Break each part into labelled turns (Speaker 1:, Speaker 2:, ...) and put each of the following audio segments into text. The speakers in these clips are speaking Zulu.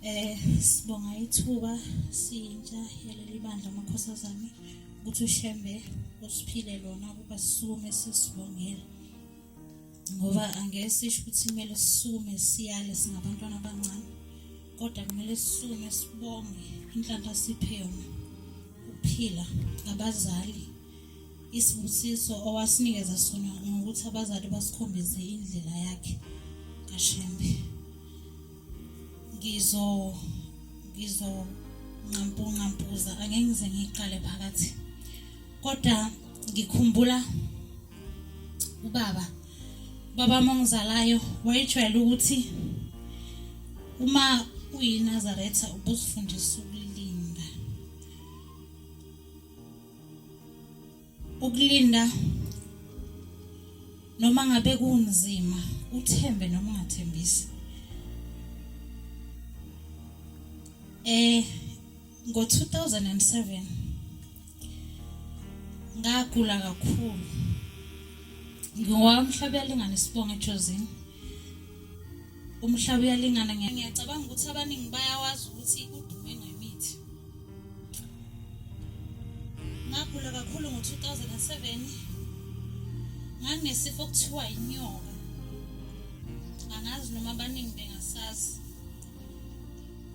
Speaker 1: Sibonga ithuba siyintsha yaleli bandla amakhosazane ukuthi uShembe usiphile lona ukuba sisukume sisibongele, ngoba angeke sisho ukuthi kumele sisukume siyale singabantwana abancane, kodwa kumele sisukume sibonge inhlanhla siphe yona ukuphila abazali, isibusiso owasinikeza sona ngokuthi abazali basikhombise indlela yakhe kaShembe. Ngizo ngizo nqampunqampuza, angeke ngize ngiqale phakathi, kodwa ngikhumbula ubaba mongizalayo wayejwayele ukuthi uma uyiNazaretha ubuzifundisa ukulinda, ukulinda noma ngabe kunzima, uthembe noma ungathembisi. Ngo 2007 ngagula kakhulu, ngiwamhlaba uyalingana isibongo eJozini, umhlaba uyalingana. Ngiyacabanga ukuthi abaningi bayawazi ukuthi udume ngemithi. Ngagula kakhulu ngo-2007, nganginesifo okuthiwa inyoka, angazi noma abaningi bengasazi.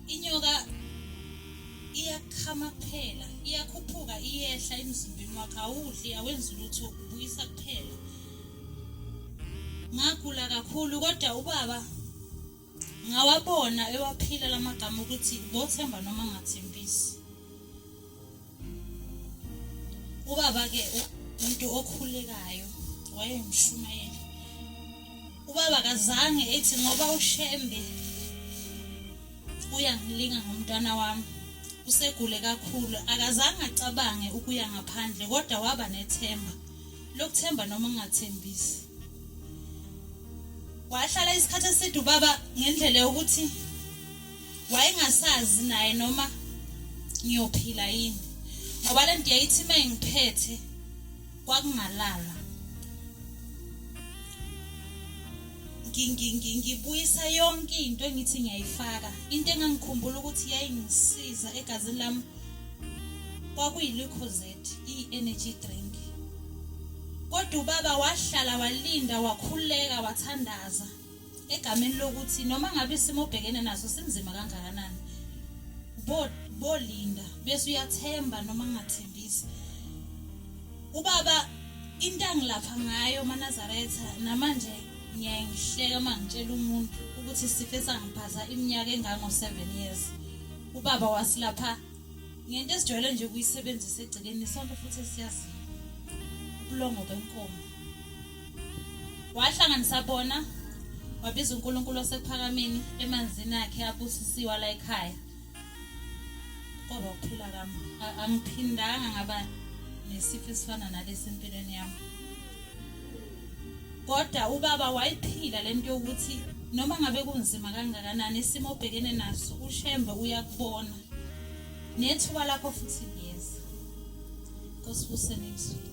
Speaker 1: Inyoka iyakhama kuphela, iyakhuphuka iyehla emzimbeni wakho, awudli awenzi lutho, ubuyisa kuphela. Ngagula kakhulu, kodwa ubaba ngawabona ewaphila lamagama ukuthi bothemba noma ngathembisi. Ubaba ke umuntu okhulekayo, wayengumshumayeli. Ubaba kazange ethi ngoba uShembe uyangilinga ngomntwana wami usegule kakhulu, akazange acabange ukuya ngaphandle, kodwa waba nethemba lokuthemba noma ungathembisi. Wahlala isikhathi eside ubaba ngendlela yokuthi wayengasazi naye noma ngiyophila yini, ngoba le nto yayithi uma ingiphethe kwakungalalwa. Ngibuyisa yonke into engithi ngiyayifaka. Into engangikhumbula ukuthi yayingisiza egazini lami kwakuyi-Lucozade, i-energy drink. Kodwa ubaba wahlala walinda, wakhuleka, wathandaza egameni lokuthi noma ngabe isimo obhekene naso sinzima kangakanani, bolinda bese uyathemba noma ungathembisi. Ubaba into angilapha ngayo maNazaretha namanje ngiyaye ngihleka uma ngitshela umuntu ukuthi isifo esangiphatha iminyaka engango-7 years, ubaba wasilapha ngento esijwayele nje ukuyisebenzisa egcekeni sonke futhi esiyaziyo, ubulongo benkomo. Wahlanganisa bona, wabiza uNkulunkulu wasekuphakameni emanzini akhe abusisiwe la ekhaya. Kwaba ukuphila kwami, angiphindanga ngaba nesifo esifana nalesi empilweni yami. Kodwa ubaba wayiphila lento yokuthi noma ngabe kunzima kangakanani isimo obhekene naso, uShembe uyakubona nethuba lakho futhi liyeza. Nkosi busene ezwini.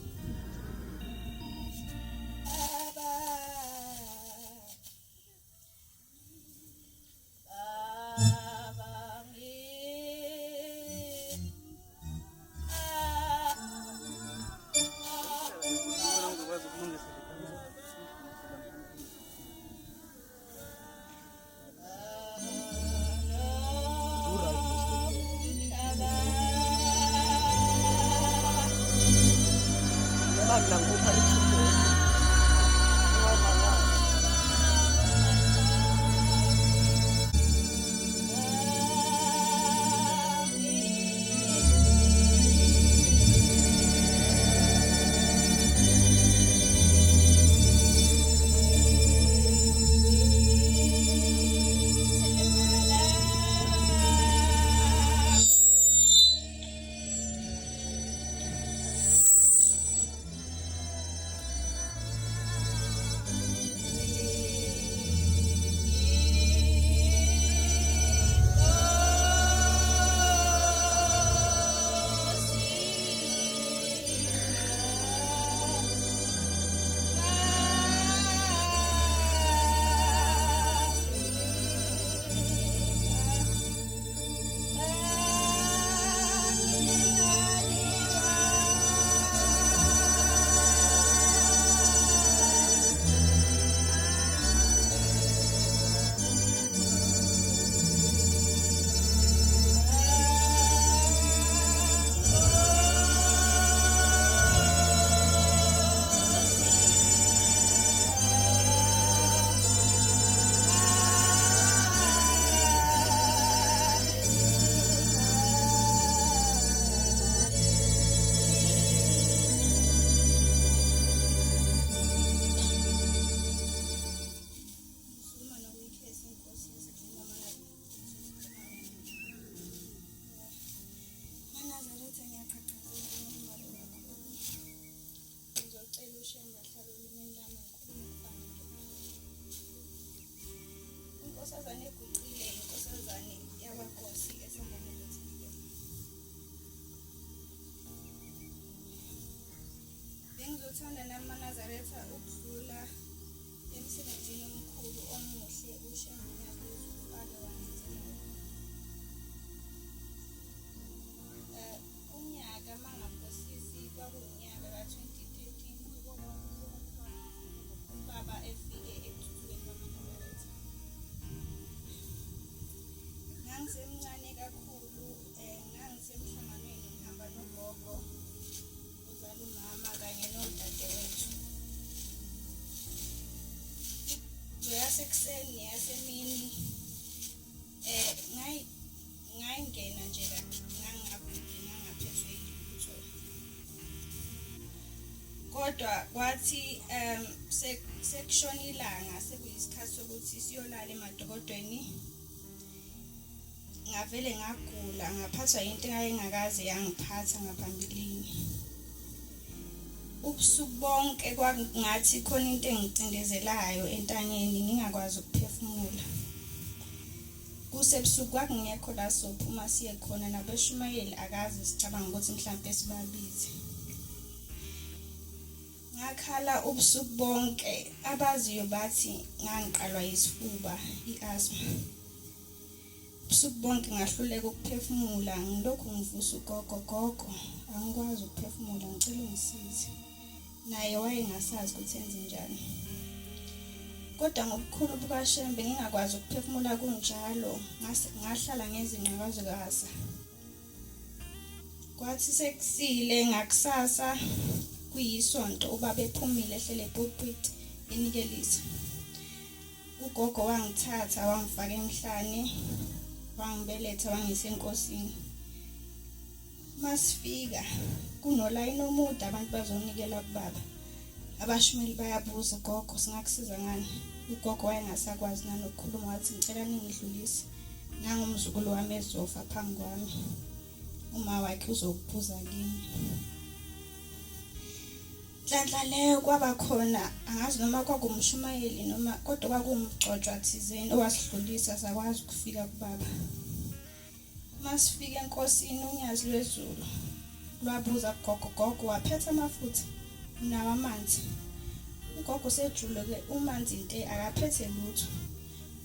Speaker 2: Mina ngikupha ithuba.
Speaker 3: Inkosazane eguqile inkosazane yakwaNkosi esangane lethile. Bengizothanda nami maNazaretha ukudlula emsebenzini omkhulu omuhle uShembe Nyazilwezulu ake wangenzela wona. Eh, unyaka mangaphosisi kwakuwunyaka ka-2013 ubaba efike ekuthuthukeni kwamaNazaretha. Ngangisemncane kakhulu um ngangisemhlanganweni ngihamba nogogo uzala umama kanye nodadewethu. Yasekuseni neyasemini eh ngayi ngayingena nje ngangingaguli ngangaphethwe yilutho kodwa kwathi um sekushona ilanga sekuyisikhathi sokuthi siyolala emadokodweni ngavele ngagula ngaphathwa into engayengakaze yangiphatha ngaphambilini ubusuku bonke kwangathi khona into engicindezelayo entanyeni ngingakwazi ukuphefumula Kusebusuku kwakungekho la sophuma siye khona nabeshumayeli akaze sicabanga ukuthi mhlampe sibabize. Ngakhala ubusuku bonke abaziyo bathi ngangiqalwa yisifuba i-asthma. Ubusuku bonke ngahluleka ukuphefumula ngilokhu ngivusa ugogo gogo angikwazi ukuphefumula ngicela ungisize. Naye wayengasazi ukuthi enze njani. Kodwa ngobukhulu bukaShembe ngingakwazi ukuphefumula kunjalo, ngahlala ngezinqa kwaze kwasa. Kwathi sekusile ngakusasa kuyisonto ubaba ephumile ehlele epulpit enikelisa. Ugogo wangithatha wangifaka emhlane wangibeletha wangisa enkosini. Masifika kunolayini omude abantu bazonikela kubaba. Abashumeli bayabuza gogo singakusiza ngani? Ugogo wayengasakwazi nanokukhuluma wathi ngicela ningidlulise nangumzukulu wami ezofa phambi kwami. Uma wakhe uzokubuza kimi. Nhlanhla leyo kwaba khona angazi noma kwakuwumshumayeli noma kodwa kwakuwumgcotshwa thizeni owasidlulisa sakwazi ukufika kubaba. Masifika enkosini unyazi lwezulu lwabuza kugogo, gogo waphetha amafutha unawo amanzi? Ugogo usejuluke umanzi nte akaphethe lutho.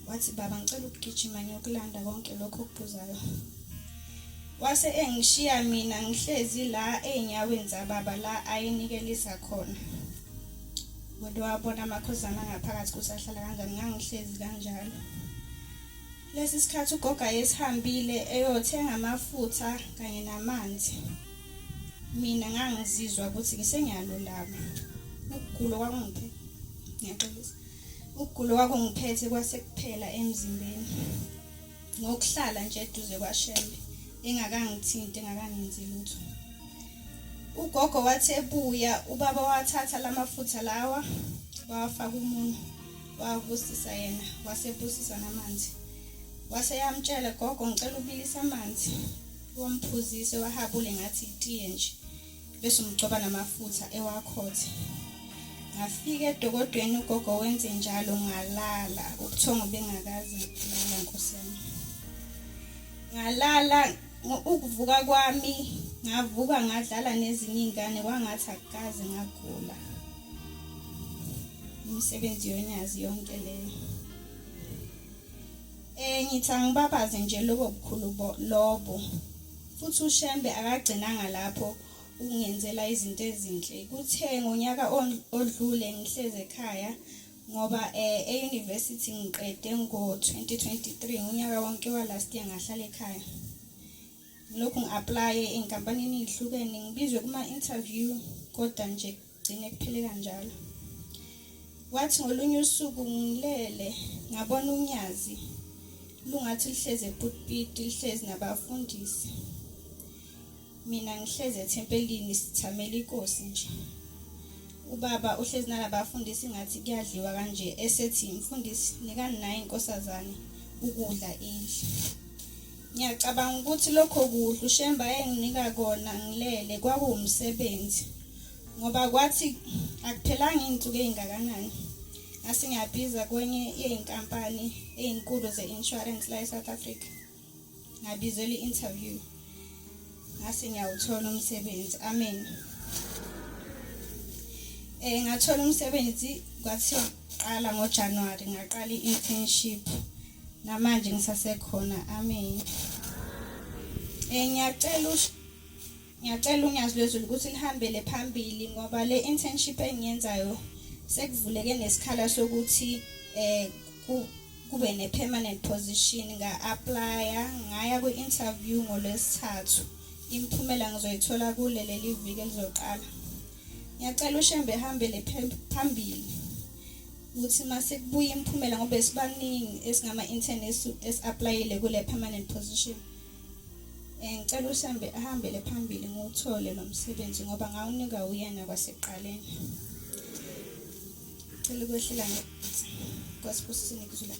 Speaker 3: Wathi baba ngicela ukugijima ngiyokulanda konke lokho okuphuzayo. Wase engishiya mina ngihlezi la ezinyaweni zababa la ayenikelisa khona. Wena wabona amakhosana ngaphakathi ukuthi ahlala kanjani ngangihlezi kanjalo. Lesi sikhathi ugogo ayesihambile eyothenga amafutha kanye namanzi. Mina ngangizizwa ukuthi ngisengiyalulama. Ukugula kwakungiphe ngiyaxolisa. Ukugula kwakungiphethe kwase kuphela emzimbeni. Ngokuhlala nje eduze kwaShembe engakangithinti engakangenzi lutho. Ugogo wathi ebuya ubaba wathatha lamafutha lawa wawafaka umunwe. Wabusisa yena wasebusisa namanzi. Wase yamtshela gogo ngicela ubilise amanzi wamphuzise wahabule ngathi itiye nje bese umgcoba namafutha ewakhothe. Ngafika edokodweni ugogo wenze njalo ngalala ubuthongo bengakaze lala nkosi yami. Ngalala ukuvuka kwami ngavuka ngadlala nezinye iy'ngane kwangathi akukaze ngagula. Imisebenzi yonyazi yonke leyo. Eh ngithi angibabaze nje lobo bukhulu lobo. Futhi uShembe akagcinanga lapho ukungenzela izinto ezinhle. Kuthe ngonyaka odlule ngihlezi ekhaya ngoba eh e-university ngiqede ngo-2023 unyaka wonke wa last year ngahlala ekhaya. Ngilokhu ngi-aplaye ey'nkampanini ey'hlukene ngibizwe kuma-interview kodwa nje kugcine kuphele kanjalo. Kwathi ngolunye usuku ngilele ngabona unyazi lungathi lihlezi epulpiti lihlezi nabafundisi. Mina ngihlezi ethempelini sithamela inkosi nje. Ubaba uhlezi nalabafundisi ngathi kuyadliwa kanje esethi mfundisi nikani naye inkosazane ukudla idle. Ngiyacabanga ukuthi lokho kudla uShembe ayenginika kona ngilele kwakuwumsebenzi ngoba kwathi akuphelanga iy'nsuku ey'ngakanani. Ngase ngiyabhiza kwenye yey'nkampani ey'nkulu ze-insurance la e-South Africa. Ngabizelwa i-interview. Ngase ngiyawuthola umsebenzi. Amen. Ngathola umsebenzi kwathiwa qala ngoJanuary ngaqala i-internship. Namanje ngisasekhona. Amen. Ngiyacela Ngiyacela uNyazi lwezulu ukuthi lihambele phambili ngoba le internship engiyenzayo sekuvuleke nesikhala sokuthi eh kube ne permanent position nga-applya ngaya kwi-interview ngolwesithathu imiphumela ngizoyithola kule leli viki elizoqala ngiyacela uShembe ehambele phambili ukuthi mase kubuya imiphumela ngoba esibaningi esingama-intern esi-applyile kule permanent position Ngicela uShembe ahambele phambili ngiwuthole lo msebenzi ngoba ngawunika uyena kwasekuqaleni. Cela ukwehlela ngethi. Nkosi busiseni izwi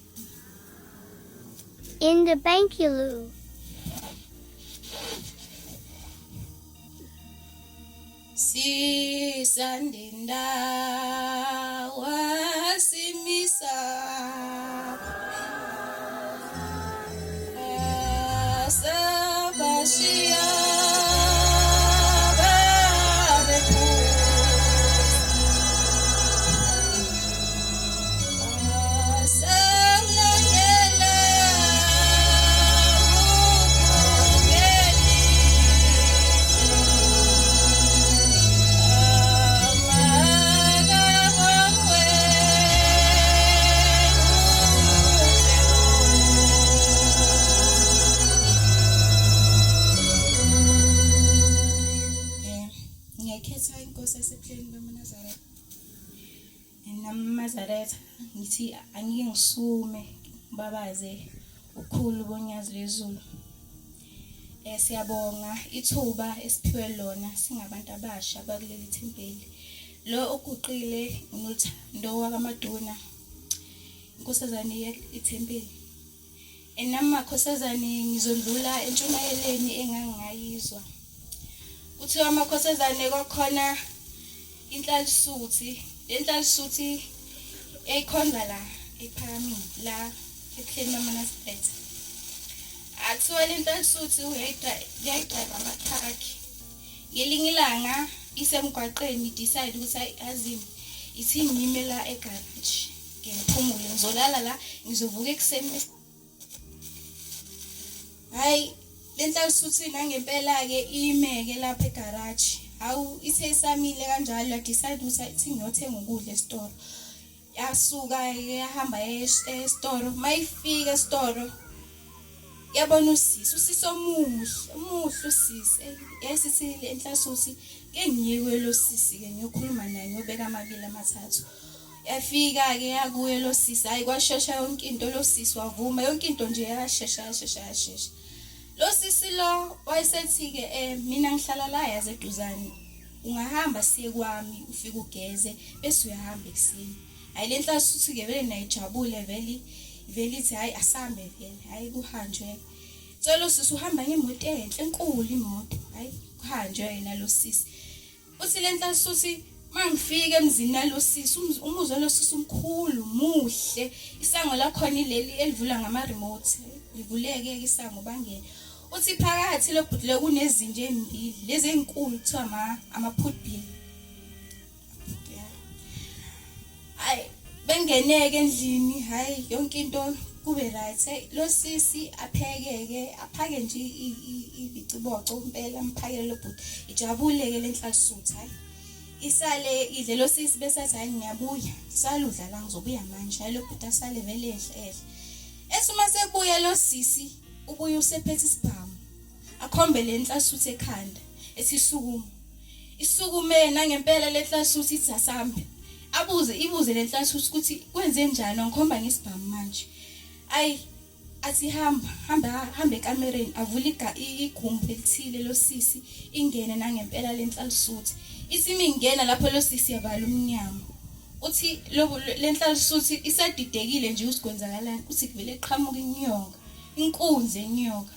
Speaker 4: In the Bankylu.
Speaker 5: Sisandinda wasimisa Sabashiya
Speaker 3: Ngiyakhetha inkosi yasebuhleni bamaNazaretha. NamaNazaretha ngithi angike ngisume ngibabaze ukhulu bonyazi lwezulu. Siyabonga ithuba esiphiwe lona singabantu abasha bakuleli thempeli. Lo oguqile uNothando wakaMaduna, inkosazane yethempeli. Nami makhosazane ngizondlula entshumayeleni engangingayizwa. Kuthiwa amakhosazane kwakhona inhlalisuthi, le nhlalisuthi yayikhonza la ephakamile la ebuhleni bamaNazaretha. Akuthiwa le nhlalisuthi uyayidrayiva amathrakhi. Ngelinye ilanga isemgwaqeni idecide ukuthi hayi yazini ithi ngime la egaraji ngiphumule ngizolala la ngizovuka ekuseni. Hayi le nhlalisuthi nangempela-ke ime-ke lapha egaraji. Hawu ithe isamile kanjalo yadecide ukuthi ithi ngiyothenga ukudla esitolo. Yasuka-ke yahamba esitolo. Mayifika esitolo yabona usisi, usisi omuhle, omuhle usisi. Yayisithi le nhlalisuthi ke ngiye kuye sisi-ke ngiyokhuluma naye ngiyobeka amabili amathathu. Yafika-ke yakuye lo sisi, hhayi kwashesha yonke into, lo sisi wavuma yonke into nje yashesha yashesha yashesha. Lo sisi lo wayesethi-ke mina ngihlala la yazi eduzane, ungahamba siye kwami ufike ugeze bese uyahamba ekuseni. Hhayi le nhlalisuthi-ke vele nayo ijabule vele vele ithi hhayi asambe vele, hhayi kuhanjwe. So lo sisi uhamba ngemoto enhle enkulu imoto, hhayi kuhanjwe yena lo sisi. Uthi le nhlalisuthi mangifika emzini nalosisi umuzi walosisi umkhulu muhle isango lakhona ileli elivula ngama remote livuleke isango bangene uthi phakathi lo bhuti lo kunezinja ezimbili lezi ezinkulu kuthiwa ama ama put bill hayi bengeneke endlini hayi yonke into kube right hey lo sisi aphekeke aphake nje ibiciboco impela amphakele lo bhuti ijabule ke lenhlalisuthi hayi isale idle lo sisi bese athi hayi ngiyabuya saludla la ngizobuya manje hayi lo bhuti asale vele ehle ehle ethi uma sebuya lo sisi ubuye usephethe isibhamu akhombe le nhlasuthi ekhanda ethi sukuma isukume nangempela le nhlasuthi ithi asambe abuze ibuze le nhlasuthi ukuthi kwenze njani ngikhomba ngesibhamu manje ayi athi hamba hamba hamba ekamereni avule igumbi elithile losisi ingene nangempela le nhlalisuthi ithi imingena lapho losisi yavala umnyango uthi le nhlalisuthi isadidekile nje ukuthi kwenzakalani uthi kuvele qhamuka inyoka inkunzi enyoka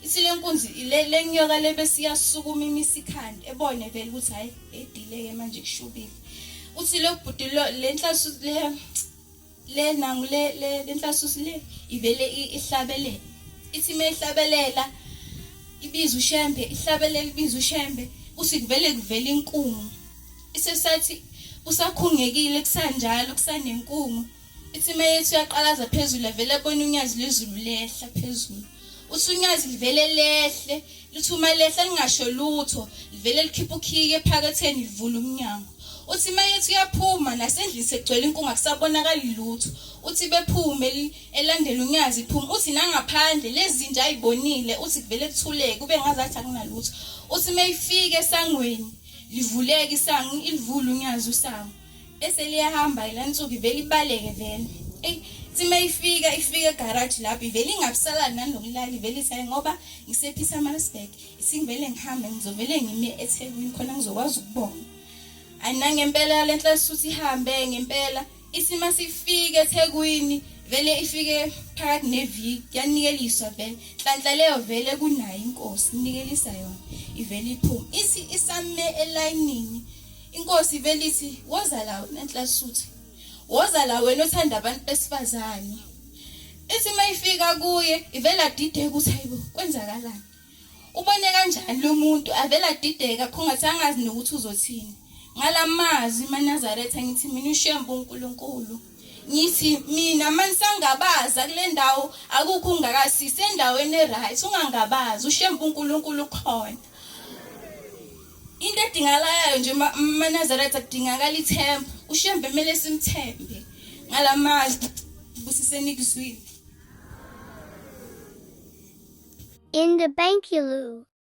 Speaker 3: ithi le nkunzi le lenyoka le bese iyasukuma imisa ikhanda ebone vele ukuthi hayi edileke manje kushubile uthi lo bhuti lo le nhlasu le
Speaker 5: Le nangu le le lenhlasusi le ivele ihlabelele. Ithi mayihlabelela ibiza uShembe, ihlabelela ibiza uShembe, uthi kuvele kuvele inkungu. Isesathi usakhungekile kusanjalo kusanenkungu. Ithi mayethi uyaqalaza phezulu avele abone unyazi lwezulu lehla phezulu. Uthi unyazi livele lehle, lithi uma lehla lingasho lutho, livele likhipha ukhiye ephaketheni livula umnyango. Uthi mayethi uyaphuma nasendlini sekugcwele inkungu akusabonakali lutho. Uthi bephume elandela unyazi iphuma uthi nangaphandle lezinja ayibonile uthi kuvele kuthuleke kube ngazathi akunalutho. Uthi mayifika esangweni livuleke isango ilivule unyazi usango. Bese liyahamba ilansuku ivele ibaleke vele. Ey ithi mayifika ifike egarage lapho ivele ingabisalali nanokulala ivele ithi ngoba ngisePietermaritzburg isingivele ngihambe ngizovele ngime eThekwini khona ngizokwazi ukubona. Ayi nangempela le nhlasuthu ihambe ngempela ithi masifike eThekwini vele ifike phakathi neviki kuyanikeliswa vele nhlanhla leyo vele kunayo inkosi kunikelisa yona ivele iphume ithi isame elayinini Inkosi ivele ithi woza la wena Nhlasuthu. Woza la wena othanda abantu besifazane. Ithi mayifika kuye ivela adideke ukuthi hayibo kwenzakalani. Ubone kanjani lo muntu avela adideka khungathi angazi nokuthi uzothini. Ngalamazwi maNazaretha ngithi mina uShembe uNkulunkulu. Ngithi mina manisangabaza kule ndawo akukho ungakasisi endaweni eright ungangabazi uShembe uNkulunkulu ukhona. Into edingakalayo nje maNazaretha kudingakala ithemba. UShembe kumele simthembe ngalamazwi busiseni kuzwile.
Speaker 4: In the Bankilu.